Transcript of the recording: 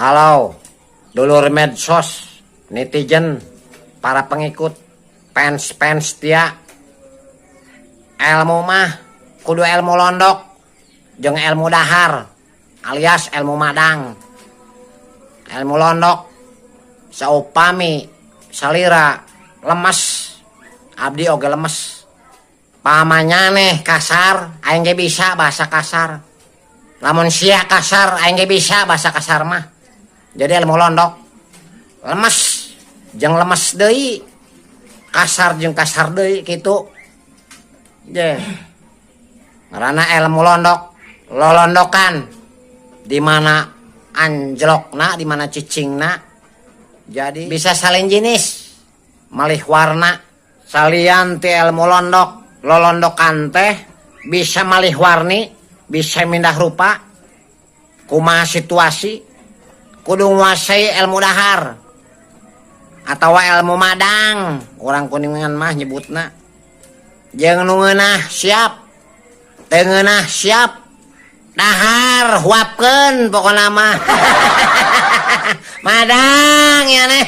Halo, dulur medsos, netizen, para pengikut, fans-fans setia. Ilmu mah kudu ilmu londok jeung ilmu dahar alias ilmu madang. Ilmu londok saupami salira lemes, abdi oge lemes. Pamanyaneh kasar, aing ge bisa bahasa kasar. Lamun sia kasar, aing ge bisa bahasa kasar mah. Jadi ilmu londok lemes jeung lemes deui, kasar jeung kasar deui kitu. Je. Ngaranna ilmu londok, lolondokan di mana anjlokna, di mana cicingna. Jadi bisa saling jenis, malih warna. Salian ti ilmu londok, lolondokan teh bisa malih warni, bisa mindah rupa, kumaha situasi, kudu nguasai ilmu dahar atau ilmu madang, orang Kuningan mah nyebutna. Jeung nu ngeunah siap, teu ngeunah siap, dahar huapkeun pokona mah. Madang ya neh.